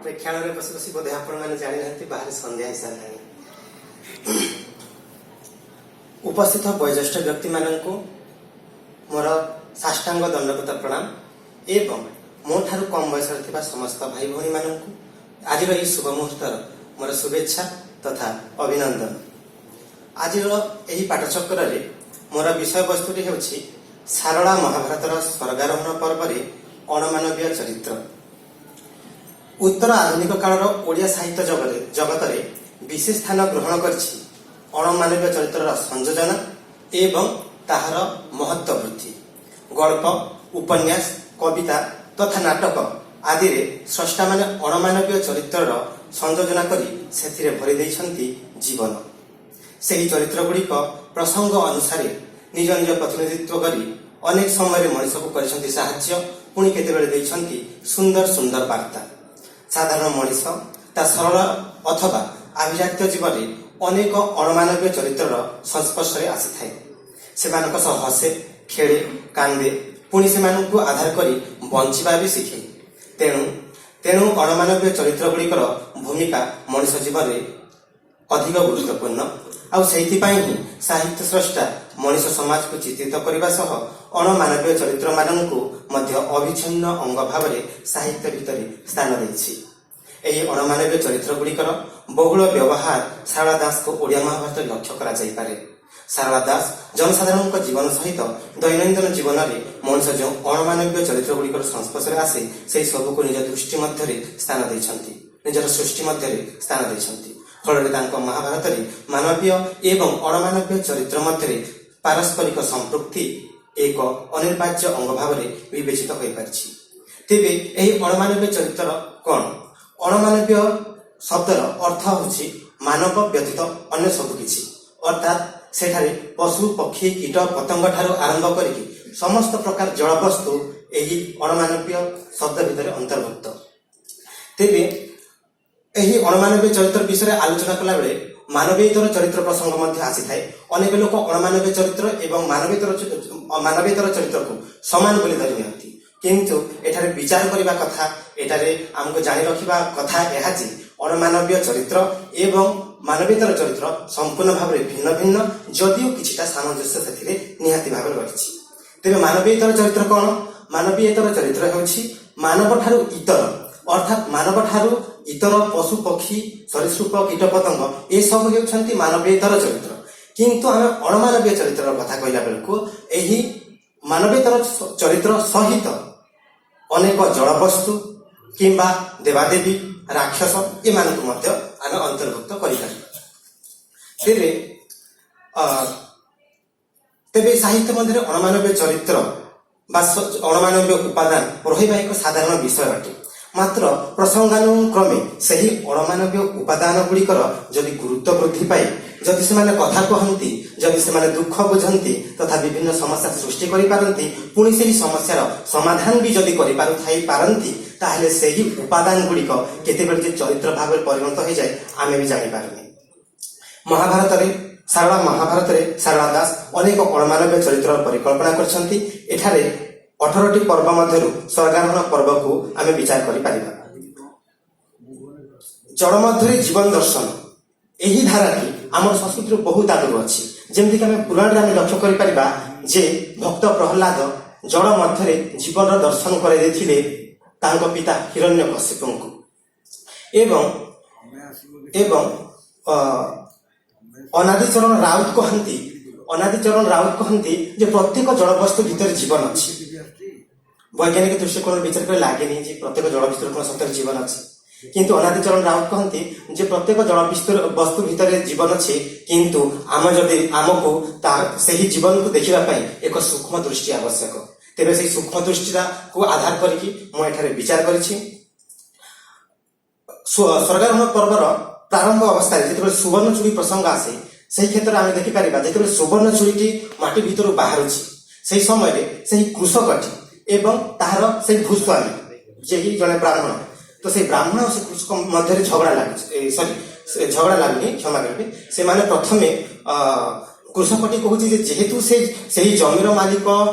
ପ୍ରେକ୍ଷାଳୟରେ ବସି ବସି ବୋଧେ ଆପଣମାନେ ଜାଣିନାହାନ୍ତି, ବାହାରେ ସନ୍ଧ୍ୟା ହେଇସାରିଲାଣି। ଉପସ୍ଥିତ ବୟୋଜ୍ୟେଷ୍ଠ ବ୍ୟକ୍ତିମାନଙ୍କୁ ମୋର ସାଷ୍ଟାଙ୍ଗ ଦଣ୍ଡବତ ପ୍ରଣାମ ଏବଂ ମୋ ଠାରୁ କମ୍ ବୟସରେ ଥିବା ସମସ୍ତ ଭାଇ ଭଉଣୀମାନଙ୍କୁ ଆଜିର ଏହି ଶୁଭ ମୁହୂର୍ତ୍ତର ମୋର ଶୁଭେଚ୍ଛା ତଥା ଅଭିନନ୍ଦନ। ଆଜିର ଏହି ପାଠଚକ୍ରରେ ମୋର ବିଷୟବସ୍ତୁଟି ହେଉଛି ସାରଳା ମହାଭାରତର ସ୍ୱର୍ଗାରୋହଣ ପର୍ବରେ ଅଣମାନବୀୟ ଚରିତ୍ର। ଉତ୍ତର ଆଧୁନିକ କାଳର ଓଡ଼ିଆ ସାହିତ୍ୟ ଜଗତରେ ବିଶେଷ ସ୍ଥାନ ଗ୍ରହଣ କରିଛି ଅଣମାନବୀୟ ଚରିତ୍ରର ସଂଯୋଜନା ଏବଂ ତାହାର ମହତ୍ଵ ବୃଦ୍ଧି। ଗଳ୍ପ, ଉପନ୍ୟାସ, କବିତା ତଥା ନାଟକ ଆଦିରେ ସ୍ରଷ୍ଟାମାନେ ଅଣମାନବୀୟ ଚରିତ୍ରର ସଂଯୋଜନା କରି ସେଥିରେ ଭରି ଦେଇଛନ୍ତି ଜୀବନ। ସେହି ଚରିତ୍ରଗୁଡ଼ିକ ପ୍ରସଙ୍ଗ ଅନୁସାରେ ନିଜ ନିଜ ପ୍ରତିନିଧିତ୍ୱ କରି ଅନେକ ସମୟରେ ମଣିଷକୁ କରିଛନ୍ତି ସାହାଯ୍ୟ, ପୁଣି କେତେବେଳେ ଦେଇଛନ୍ତି ସୁନ୍ଦର ସୁନ୍ଦର ବାର୍ତ୍ତା। ସାଧାରଣ ମଣିଷ ତା ସରଳ ଅଥବା ଆଭିଜାତ୍ୟ ଜୀବନରେ ଅନେକ ଅଣମାନବୀୟ ଚରିତ୍ରର ସଂସ୍ପର୍ଶରେ ଆସିଥାଏ। ସେମାନଙ୍କ ସହ ହସେ, ଖେଳେ, କାନ୍ଦେ, ପୁଣି ସେମାନଙ୍କୁ ଆଧାର କରି ବଞ୍ଚିବା ବି ଶିଖେ। ତେଣୁ ତେଣୁ ଅଣମାନବୀୟ ଚରିତ୍ର ଗୁଡ଼ିକର ଭୂମିକା ମଣିଷ ଜୀବନରେ ଅଧିକ ଗୁରୁତ୍ୱପୂର୍ଣ୍ଣ। ଆଉ ସେଇଥିପାଇଁ ହିଁ ସାହିତ୍ୟ ସ୍ରଷ୍ଟା ମଣିଷ ସମାଜକୁ ଚିତ୍ରିତ କରିବା ସହ ଅଣମାନବୀୟ ଚରିତ୍ରମାନଙ୍କୁ ମଧ୍ୟ ଅବିଚ୍ଛିନ୍ନ ଅଙ୍ଗ ଭାବରେ ସାହିତ୍ୟ ଭିତରେ ସ୍ଥାନ ଦେଇଛି। ଏହି ଅଣମାନବୀୟ ଚରିତ୍ର ଗୁଡ଼ିକର ବହୁଳ ବ୍ୟବହାର ସାରଳା ଦାସଙ୍କ ଓଡ଼ିଆ ମହାଭାରତରେ ଲକ୍ଷ୍ୟ କରାଯାଇପାରେ। ସାରଳା ଦାସ ଜନସାଧାରଣଙ୍କ ଜୀବନ ସହିତ ଦୈନନ୍ଦିନ ଜୀବନରେ ମଣିଷ ଯେଉଁ ଅଣମାନବୀୟ ଚରିତ୍ର ଗୁଡ଼ିକର ସଂସ୍ପର୍ଶରେ ଆସେ, ସେହି ସବୁକୁ ନିଜ ଦୃଷ୍ଟି ମଧ୍ୟରେ ସ୍ଥାନ ଦେଇଛନ୍ତି, ନିଜର ସୃଷ୍ଟି ମଧ୍ୟରେ ସ୍ଥାନ ଦେଇଛନ୍ତି। ଫଳରେ ତାଙ୍କ ମହାଭାରତରେ ମାନବୀୟ ଏବଂ ଅଣମାନବୀୟ ଚରିତ୍ର ମଧ୍ୟରେ ପାରସ୍ପରିକ ସମ୍ପୃକ୍ତି ଏକ ଅନିବାର୍ଯ୍ୟ ଅଙ୍ଗ ଭାବରେ ବିବେଚିତ ହୋଇପାରିଛି। ତେବେ ଏହି ଅଣମାନବୀୟ ଚରିତ୍ର କଣ? ଅଣମାନବୀୟ ଶବ୍ଦର ଅର୍ଥ ହେଉଛି ମାନବ ବ୍ୟତୀତ ଅନ୍ୟ ସବୁ କିଛି। ଅର୍ଥାତ୍ ସେଠାରେ ପଶୁ, ପକ୍ଷୀ, କୀଟ ପତଙ୍ଗ ଠାରୁ ଆରମ୍ଭ କରିକି ସମସ୍ତ ପ୍ରକାର ଜଡ଼ବସ୍ତୁ ଏହି ଅଣମାନବୀୟ ଶବ୍ଦ ଭିତରେ ଅନ୍ତର୍ଭୁକ୍ତ। ତେବେ ଏହି ଅଣମାନବୀୟ ଚରିତ୍ର ବିଷୟରେ ଆଲୋଚନା କଲାବେଳେ ମାନବୀୟତର ଚରିତ୍ର ପ୍ରସଙ୍ଗ ମଧ୍ୟ ଆସିଥାଏ। ଅନେକ ଲୋକ ଅଣମାନବୀୟ ଚରିତ୍ର ଏବଂ ମାନବେତର ଚରିତ୍ରକୁ ସମାନ ବୋଲି ଧରି ନିଅନ୍ତି। କିନ୍ତୁ ଏଠାରେ ବିଚାର କରିବା କଥା, ଏଠାରେ ଆମକୁ ଜାଣି ରଖିବା କଥା ଏହା ଯେ ଅଣମାନବୀୟ ଚରିତ୍ର ଏବଂ ମାନବେତର ଚରିତ୍ର ସମ୍ପୂର୍ଣ୍ଣ ଭାବରେ ଭିନ୍ନ ଭିନ୍ନ, ଯଦିଓ କିଛିଟା ସାମଞ୍ଜସ୍ୟ ସେଥିରେ ନିହାତି ଭାବରେ ରହିଛି। ତେବେ ମାନବୀୟତର ଚରିତ୍ର କଣ? ମାନବୀୟତର ଚରିତ୍ର ହେଉଛି ମାନବ ଠାରୁ ଇତର, ଅର୍ଥାତ୍ ମାନବ ଠାରୁ ଇତର ପଶୁ, ପକ୍ଷୀ, ସରୀସୃପ, କୀଟ ପତଙ୍ଗ ଏସବୁ ହେଉଛନ୍ତି ମାନବୀୟତର ଚରିତ୍ର। କିନ୍ତୁ ଆମେ ଅଣମାନବୀୟ ଚରିତ୍ରର କଥା କହିଲା ବେଳକୁ ଏହି ମାନବେତର ଚରିତ୍ର ସହିତ ଅନେକ ଜଡ଼ବସ୍ତୁ କିମ୍ବା ଦେବାଦେବୀ, ରାକ୍ଷସ ଏମାନଙ୍କୁ ମଧ୍ୟ ଆମେ ଅନ୍ତର୍ଭୁକ୍ତ କରିପାରିବା। ତେବେ ସାହିତ୍ୟ ମଧ୍ୟରେ ଅଣମାନବୀୟ ଚରିତ୍ର ବା ଅଣମାନବୀୟ ଉପାଦାନ ରହିବା ଏକ ସାଧାରଣ ବିଷୟ ଅଟେ। ମାତ୍ର ପ୍ରସଙ୍ଗାନୁକ୍ରମେ ସେହି ଅଣମାନବୀୟ ଉପାଦାନ ଗୁଡ଼ିକର ଯଦି ଗୁରୁତ୍ୱ ବୃଦ୍ଧି ପାଏ, ଯଦି ସେମାନେ କଥା କହନ୍ତି, ଯଦି ସେମାନେ ଦୁଃଖ ବୁଝନ୍ତି ତଥା ବିଭିନ୍ନ ସମସ୍ୟା ସୃଷ୍ଟି କରିପାରନ୍ତି, ପୁଣି ସେହି ସମସ୍ୟାର ସମାଧାନ ବି ଯଦି କରିପାରୁଥାଇ ପାରନ୍ତି, ତାହେଲେ ସେହି ଉପାଦାନ ଗୁଡ଼ିକ କେତେବେଳେ ଯେ ଚରିତ୍ର ଭାବରେ ପରିଣତ ହୋଇଯାଏ, ଆମେ ବି ଜାଣିପାରୁନି। ସାରଳା ମହାଭାରତରେ ସାରଳା ଦାସ ଅନେକ ଅଣମାନବୀୟ ଚରିତ୍ରର ପରିକଳ୍ପନା କରିଛନ୍ତି। ଏଠାରେ 18ଟି ପର୍ବ ମଧ୍ୟରୁ ସ୍ୱର୍ଗାରୋହଣ ପର୍ବକୁ ଆମେ ବିଚାର କରିପାରିବା। ଜଡ଼ ମଧ୍ୟରେ ଜୀବନ ଦର୍ଶନ, ଏହି ଧାରାଟି ଆମର ସଂସ୍କୃତିରୁ ବହୁତ ଆଗରୁ ଅଛି। ଯେମିତିକି ଆମେ ପୁରାଣରେ ଆମେ ଲକ୍ଷ୍ୟ କରିପାରିବା ଯେ ଭକ୍ତ ପ୍ରହ୍ଲାଦ ଜଡ଼ ମଧ୍ୟରେ ଜୀବନର ଦର୍ଶନ କରାଇ ଦେଇଥିଲେ ତାଙ୍କ ପିତା ହିରଣ୍ୟ କଶ୍ୟପଙ୍କୁ ଏବଂ ଏବଂ ଅନାଦିଚରଣ ରାଉତ କହନ୍ତି ଯେ ପ୍ରତ୍ୟେକ ଜଡ଼ବସ୍ତୁ ଭିତରେ ଜୀବନ ଅଛି। ବୈଜ୍ଞାନିକ ଦୃଷ୍ଟିକୋଣରୁ ବିଚାର କଲେ ଲାଗେନି ଯେ ପ୍ରତ୍ୟେକ ଜଡ଼ ଭିତରେ କଣ ସତରେ ଜୀବନ ଅଛି। କିନ୍ତୁ ଅନାଦିଚରଣ ରାଉତ କହନ୍ତି ଯେ ପ୍ରତ୍ୟେକ ଜଡ଼ ବସ୍ତୁ ଭିତରେ ଜୀବନ ଅଛି, କିନ୍ତୁ ଆମେ ଯଦି ଆମକୁ ତା ସେହି ଜୀବନକୁ ଦେଖିବା ପାଇଁ ଏକ ସୂକ୍ଷ୍ମ ଦୃଷ୍ଟି ଆବଶ୍ୟକ। ତେବେ ସେହି ସୂକ୍ଷ୍ମ ଦୃଷ୍ଟିଟାକୁ ଆଧାର କରିକି ମୁଁ ଏଠାରେ ବିଚାର କରିଛି। ସ୍ୱର୍ଗାରୋହଣ ପର୍ବର ପ୍ରାରମ୍ଭ ଅବସ୍ଥାରେ ଯେତେବେଳେ ସୁବର୍ଣ୍ଣ ଚୁଡ଼ି ପ୍ରସଙ୍ଗ ଆସେ, ସେହି କ୍ଷେତ୍ରରେ ଆମେ ଦେଖିପାରିବା, ଯେତେବେଳେ ସୁବର୍ଣ୍ଣ ଚୁଡ଼ିଟି ମାଟି ଭିତରୁ ବାହାରୁଛି, ସେହି ସମୟରେ ସେହି କୃଷକଟି ଏବଂ ତାହାର ସେଇ ଭୂସ୍ୱାମୀ, ଯିଏକି ଜଣେ ବ୍ରାହ୍ମଣ, ତ ସେଇ ବ୍ରାହ୍ମଣ ଆଉ ସେ କୃଷକ ମଧ୍ୟରେ ଝଗଡ଼ା ଲାଗୁଛି। ସରି, ଝଗଡ଼ା ଲାଗୁନି, କ୍ଷମା କରିବେ। ସେମାନେ ପ୍ରଥମେ କୃଷକଟି କହୁଛି ଯେ ଯେହେତୁ ସେ ସେହି ଜମିର ମାଲିକ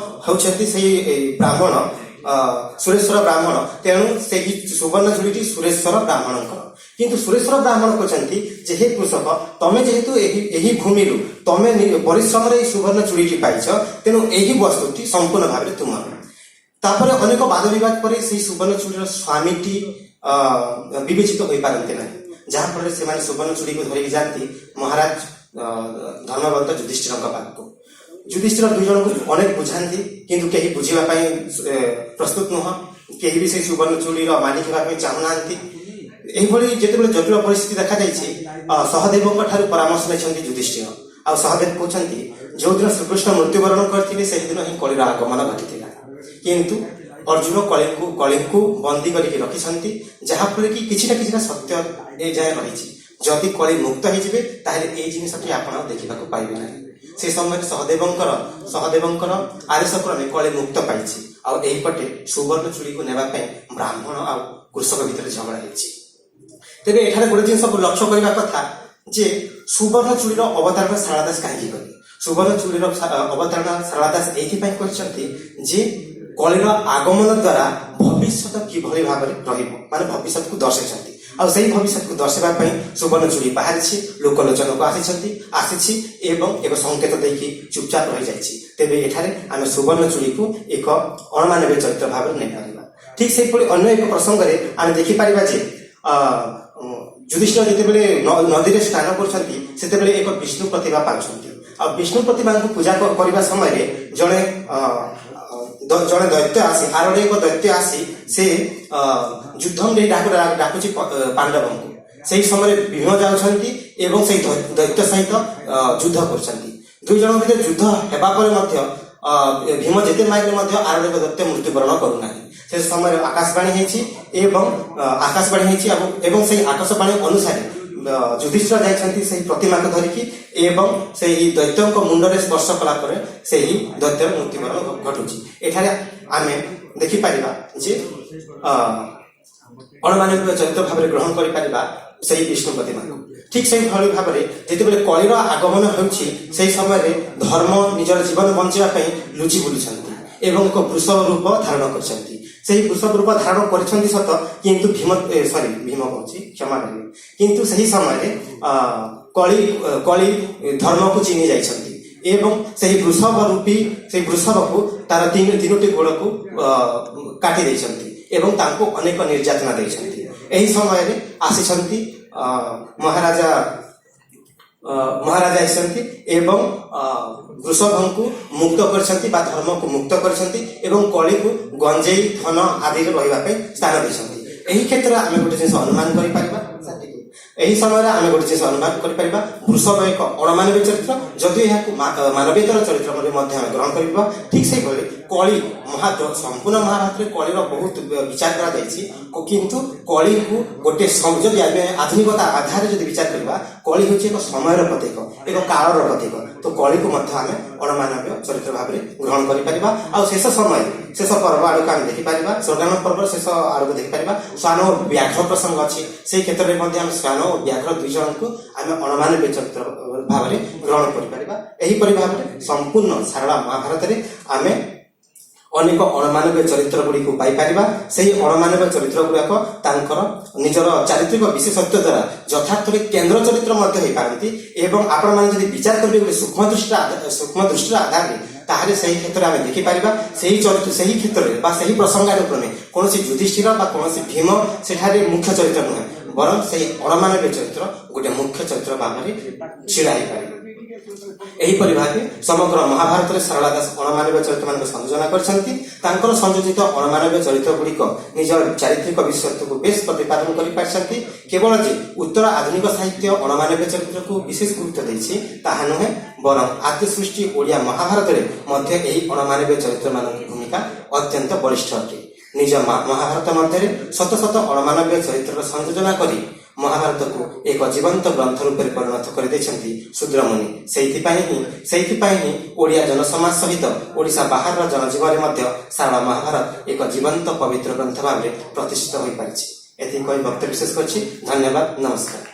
ହେଉଛନ୍ତି ସେଇ ବ୍ରାହ୍ମଣ ସୁରେଶ୍ୱର ବ୍ରାହ୍ମଣ, ତେଣୁ ସେହି ସୁବର୍ଣ୍ଣ ଝୁଡ଼ିଟି ସୁରେଶ୍ୱର ବ୍ରାହ୍ମଣଙ୍କର। କିନ୍ତୁ ସୁରେଶ୍ୱର ବ୍ରାହ୍ମଣ କହୁଛନ୍ତି ଯେ ହେ କୃଷକ, ତମେ ଯେହେତୁ ଏହି ଭୂମିରୁ ତମେ ପରିଶ୍ରମରେ ଏହି ସୁବର୍ଣ୍ଣ ଚୁଡ଼ିଟି ପାଇଛ, ତେଣୁ ଏହି ବସ୍ତୁଟି ସମ୍ପୂର୍ଣ୍ଣ ଭାବରେ ତୁମର। ତାପରେ ଅନେକ ବାଦ ବିବାଦ ପରେ ସେହି ସୁବର୍ଣ୍ଣ ଚୁଡ଼ିର ସ୍ୱାମୀଟି ବିବେଚିତ ହୋଇପାରନ୍ତି ନାହିଁ, ଯାହାଫଳରେ ସେମାନେ ସୁବର୍ଣ୍ଣ ଚୁଡ଼ିକୁ ଧରିକି ଯାଆନ୍ତି ମହାରାଜ ଧର୍ମବନ୍ତ ଯୁଧିଷ୍ଠିରଙ୍କ ପାଖକୁ। ଯୁଧିଷ୍ଠିର ଦୁଇ ଜଣଙ୍କୁ ଅନେକ ବୁଝାନ୍ତି, କିନ୍ତୁ କେହି ବୁଝିବା ପାଇଁ ପ୍ରସ୍ତୁତ ନୁହଁ। କେହି ବି ସେଇ ସୁବର୍ଣ୍ଣ ଚୁଡ଼ିର ମାଲିକ ହେବା ପାଇଁ ଚାହୁଁନାହାନ୍ତି। ଏହିଭଳି ଯେତେବେଳେ ଜଟିଳ ପରିସ୍ଥିତି ଦେଖାଯାଇଛି, ସହଦେବଙ୍କ ଠାରୁ ପରାମର୍ଶ ନେଇଛନ୍ତି ଯୁଧିଷ୍ଠିର। ଆଉ ସହଦେବ କହୁଛନ୍ତି, ଯୋଉଦିନ ଶ୍ରୀକୃଷ୍ଣ ମୃତ୍ୟୁବରଣ କରିଥିଲେ, ସେହିଦିନ ହିଁ କଳିର ଆଗମନ ଘଟିଥିଲା। କିନ୍ତୁ ଅର୍ଜୁନ କଳିଙ୍କୁ ବନ୍ଦୀ କରିକି ରଖିଛନ୍ତି, ଯାହାଫଳରେ କି କିଛିଟା କିଛିଟା ସତ୍ୟ ଏ ଯାଏଁ ରହିଛି। ଯଦି କଳି ମୁକ୍ତ ହେଇଯିବେ, ତାହେଲେ ଏଇ ଜିନିଷଟି ଆପଣ ଆଉ ଦେଖିବାକୁ ପାଇବେ ନାହିଁ। ସେ ସମୟରେ ସହଦେବଙ୍କର ଆଦେଶ କ୍ରମେ କଳି ମୁକ୍ତ ପାଇଛି। ଆଉ ଏହିପଟେ ସୁବର୍ଣ୍ଣ ଚୁଡ଼ିକୁ ନେବା ପାଇଁ ବ୍ରାହ୍ମଣ ଆଉ କୃଷକ ଭିତରେ ଝଗଡ଼ା ହେଇଛି। ତେବେ ଏଠାରେ ଗୋଟେ ଜିନିଷକୁ ଲକ୍ଷ୍ୟ କରିବା କଥା ଯେ ସୁବର୍ଣ୍ଣ ଚୁଡ଼ିର ଅବତାରଣା ସାରଳା ଦାସ କାହିଁକି କଲେ? ସୁବର୍ଣ୍ଣ ଚୁଡ଼ିର ଅବତାରଣା ସାରଳା ଦାସ ଏଇଥିପାଇଁ କରିଛନ୍ତି ଯେ କଳିର ଆଗମନ ଦ୍ୱାରା ଭବିଷ୍ୟତ କିଭଳି ଭାବରେ ରହିବ, ମାନେ ଭବିଷ୍ୟତକୁ ଦର୍ଶାଇଛନ୍ତି। ଆଉ ସେଇ ଭବିଷ୍ୟତକୁ ଦର୍ଶାଇବା ପାଇଁ ସୁବର୍ଣ୍ଣ ଚୁଡ଼ି ବାହାରିଛି, ଲୋକଲୋଚନକୁ ଆସିଛି ଏବଂ ଏକ ସଂକେତ ଦେଇକି ଚୁପଚାପ ରହିଯାଇଛି। ତେବେ ଏଠାରେ ଆମେ ସୁବର୍ଣ୍ଣ ଚୁଡ଼ିକୁ ଏକ ଅଣମାନବୀୟ ଚରିତ୍ର ଭାବରେ ନେଇପାରିବା। ଠିକ ସେହିଭଳି ଅନ୍ୟ ଏକ ପ୍ରସଙ୍ଗରେ ଆମେ ଦେଖିପାରିବା ଯେ ଯୁଧିଷ୍ଠିର ଯେତେବେଳେ ନଦୀରେ ସ୍ନାନ କରୁଛନ୍ତି, ସେତେବେଳେ ଏକ ବିଷ୍ଣୁ ପ୍ରତିମା ପାଉଛନ୍ତି। ଆଉ ବିଷ୍ଣୁ ପ୍ରତିମାଙ୍କୁ ପୂଜା କରିବା ସମୟରେ ଜଣେ ଦୈତ୍ୟ ଆସି, ଆରଡି ଏକ ଦୈତ୍ୟ ଆସି ସେ ଯୁଦ୍ଧମ ଦେଇ ଡାକୁଛି ପାଣ୍ଡବଙ୍କୁ। ସେହି ସମୟରେ ଭୀମ ଯାଉଛନ୍ତି ଏବଂ ସେଇ ଦୈତ୍ୟ ସହିତ ଯୁଦ୍ଧ କରୁଛନ୍ତି। ଦୁଇ ଜଣଙ୍କ ଭିତରେ ଯୁଦ୍ଧ ହେବା ପରେ ମଧ୍ୟ ଭୀମ ଯେତେ ମାରିଲେ ମଧ୍ୟ ଆରଡି ଏକ ଦୈତ୍ୟ ମୃତ୍ୟୁବରଣ କରୁନାହିଁ। ସେ ସମୟରେ ଆକାଶବାଣୀ ହେଇଛି ଏବଂ ଆକାଶବାଣୀ ହେଇଛି ଏବଂ ସେଇ ଆକାଶବାଣୀ ଅନୁସାରେ ଯୁଧିଷ୍ଠିର ଯାଇଛନ୍ତି ସେହି ପ୍ରତିମାକୁ ଧରିକି ଏବଂ ସେହି ଦୈତ୍ୟଙ୍କ ମୁଣ୍ଡରେ ସ୍ପର୍ଶ କଲା ପରେ ସେହି ଦୈତ୍ୟର ମୃତ୍ୟୁବରଣ ଘଟୁଛି। ଏଠାରେ ଆମେ ଦେଖିପାରିବା ଯେ ଅଣମାନବୀୟ ଚରିତ୍ର ଭାବରେ ଗ୍ରହଣ କରିପାରିବା ସେହି ବିଷ୍ଣୁ ପ୍ରତିମାକୁ। ଠିକ ସେଇଭଳି ଭାବରେ ଯେତେବେଳେ କଳିର ଆଗମନ ହେଉଛି, ସେହି ସମୟରେ ଧର୍ମ ନିଜର ଜୀବନ ବଞ୍ଚିବା ପାଇଁ ଲୁଚି ବୁଲୁଛନ୍ତି ଏବଂ ଏକ ବୃଷଭ ରୂପ ଧାରଣ କରିଛନ୍ତି। ସେହି ବୃଷଭ ରୂପ ଧାରଣ କରିଛନ୍ତି ସତ, କିନ୍ତୁ ଭୀମ, ସରି, ଭୀମ କହୁଛି, କ୍ଷମା କରିବେ, କିନ୍ତୁ ସେହି ସମୟରେ କଳି ଧର୍ମକୁ ଚିହ୍ନି ଯାଇଛନ୍ତି ଏବଂ ସେହି ବୃଷଭ ରୂପୀ ସେହି ବୃଷଭକୁ ତାର ତିନୋଟି ଗୋଡ଼କୁ କାଟି ଦେଇଛନ୍ତି ଏବଂ ତାଙ୍କୁ ଅନେକ ନିର୍ଯାତନା ଦେଇଛନ୍ତି। ଏହି ସମୟରେ ଆସିଛନ୍ତି ମହାରାଜା ଆସିଛନ୍ତି ଏବଂ ବୃଷଭଙ୍କୁ ମୁକ୍ତ କରିଛନ୍ତି ବା ଧର୍ମକୁ ମୁକ୍ତ କରିଛନ୍ତି ଏବଂ କଳିକୁ ଗଞ୍ଜେଇ, ଧନ ଆଦିରେ ରହିବା ପାଇଁ ସ୍ଥାନ ଦେଇଛନ୍ତି। ଏହି କ୍ଷେତ୍ରରେ ଆମେ ଗୋଟେ ଜିନିଷ ଅନୁମାନ କରିପାରିବା, ଏହି ସମୟରେ ଆମେ ଗୋଟେ ଜିନିଷ ଅନୁମାନ କରିପାରିବା, ବୃଷଭ ଏକ ଅଣମାନବୀୟ ଚରିତ୍ର, ଯଦିଓ ଏହାକୁ ମାନବୀୟତର ଚରିତ୍ର ବୋଲି ମଧ୍ୟ ଆମେ ଗ୍ରହଣ କରିପାରିବା। ଠିକ ସେଇଭଳି କଳି ସମ୍ପୂର୍ଣ୍ଣ ମହାଭାରତରେ କଳିର ବହୁତ ବିଚାର କରାଯାଇଛି। କିନ୍ତୁ କଳିକୁ ଗୋଟେ ଯଦି ଆମେ ଆଧୁନିକତା ଆଧାରରେ ଯଦି ବିଚାର କରିବା, କଳି ହେଉଛି ଏକ ସମୟର ପ୍ରତୀକ, ଏକ କାଳର ପ୍ରତୀକ। ତ କଳିକୁ ମଧ୍ୟ ଆମେ ଅଣମାନବୀୟ ଚରିତ୍ର ଭାବରେ ଗ୍ରହଣ କରିପାରିବା। ଆଉ ଶେଷ ସମୟରେ, ଶେଷ ପର୍ବ ଆଡ଼କୁ ଆମେ ଦେଖିପାରିବା, ସ୍ୱର୍ଗାରୋହଣ ପର୍ବର ଶେଷ ଆଡ଼କୁ ଦେଖିପାରିବା, ଶ୍ୱାନ ଓ ବ୍ୟାଘ୍ର ପ୍ରସଙ୍ଗ ଅଛି। ସେଇ କ୍ଷେତ୍ରରେ ମଧ୍ୟ ଆମେ ଶ୍ୱାନ ଓ ବ୍ୟାଘ୍ର ଦୁଇ ଜଣଙ୍କୁ ଆମେ ଅଣମାନବୀୟ ଚରିତ୍ର ଭାବରେ ଗ୍ରହଣ କରିପାରିବା। ଏହିପରି ଭାବରେ ସମ୍ପୂର୍ଣ୍ଣ ସାରଳା ମହାଭାରତରେ ଆମେ ଅନେକ ଅଣମାନବୀୟ ଚରିତ୍ର ଗୁଡ଼ିକୁ ପାଇପାରିବା। ସେହି ଅଣମାନବୀୟ ଚରିତ୍ର ଗୁଡ଼ାକ ତାଙ୍କର ନିଜର ଚାରିତ୍ରିକ ବିଶେଷତ୍ୱ ଦ୍ୱାରା ଯଥାର୍ଥରେ କେନ୍ଦ୍ର ଚରିତ୍ର ମଧ୍ୟ ହେଇପାରନ୍ତି। ଏବଂ ଆପଣମାନେ ଯଦି ବିଚାର କରିବେ ଗୋଟେ ସୂକ୍ଷ୍ମ ଦୃଷ୍ଟିର ଆଧାରରେ, ତାହେଲେ ସେହି କ୍ଷେତ୍ରରେ ଆମେ ଦେଖିପାରିବା ସେହି ଚରିତ୍ର, ସେହି କ୍ଷେତ୍ରରେ ବା ସେହି ପ୍ରସଙ୍ଗାନୁକ୍ରମେ କୌଣସି ଯୁଧିଷ୍ଠିର ବା କୌଣସି ଭୀମ ସେଠାରେ ମୁଖ୍ୟ ଚରିତ୍ର ନୁହେଁ, ବରଂ ସେହି ଅଣମାନବୀୟ ଚରିତ୍ର ଗୋଟେ ମୁଖ୍ୟ ଚରିତ୍ର ଭାବରେ ଛିଡ଼ା ହେଇପାରିବ। ଏହିପରି ଭାବେ ସମଗ୍ର ମହାଭାରତରେ ସାରଳା ଦାସ ଅଣମାନବୀୟ ଚରିତ୍ରମାନଙ୍କୁ ସଂଯୋଜନା କରିଛନ୍ତି। ତାଙ୍କର ସଂଯୋଜିତ ଅଣମାନବୀୟ ଚରିତ୍ର ଗୁଡ଼ିକ ନିଜର ଚାରିତ୍ରିକ ବିଶେଷତ୍ୱକୁ ବେଶ ପ୍ରତିପାଦନ କରିପାରିଛନ୍ତି। କେବଳ ଯେ ଉତ୍ତର ଆଧୁନିକ ସାହିତ୍ୟ ଅଣମାନବୀୟ ଚରିତ୍ରକୁ ବିଶେଷ ଗୁରୁତ୍ୱ ଦେଇଛି ତାହା ନୁହେଁ, ବରଂ ଆଦ୍ୟ ସୃଷ୍ଟି ଓଡ଼ିଆ ମହାଭାରତରେ ମଧ୍ୟ ଏହି ଅଣମାନବୀୟ ଚରିତ୍ରମାନଙ୍କ ଭୂମିକା ଅତ୍ୟନ୍ତ ବଳିଷ୍ଠ ଅଟେ। ନିଜ ମହାଭାରତ ମଧ୍ୟରେ ଶତ ଶତ ଅଣମାନବୀୟ ଚରିତ୍ରର ସଂଯୋଜନା କରି ମହାଭାରତକୁ ଏକ ଜୀବନ୍ତ ଗ୍ରନ୍ଥ ରୂପରେ ପରିଣତ କରିଦେଇଛନ୍ତି ଶୂଦ୍ରମୁନି। ସେଇଥିପାଇଁ ହିଁ ଓଡ଼ିଆ ଜନସମାଜ ସହିତ ଓଡ଼ିଶା ବାହାରର ଜନଜୀବନରେ ମଧ୍ୟ ସାରଳା ମହାଭାରତ ଏକ ଜୀବନ୍ତ ପବିତ୍ର ଗ୍ରନ୍ଥ ଭାବରେ ପ୍ରତିଷ୍ଠିତ ହୋଇପାରିଛି। ଏତିକି କହି ବକ୍ତବ୍ୟ ଶେଷ କରୁଛି। ଧନ୍ୟବାଦ, ନମସ୍କାର।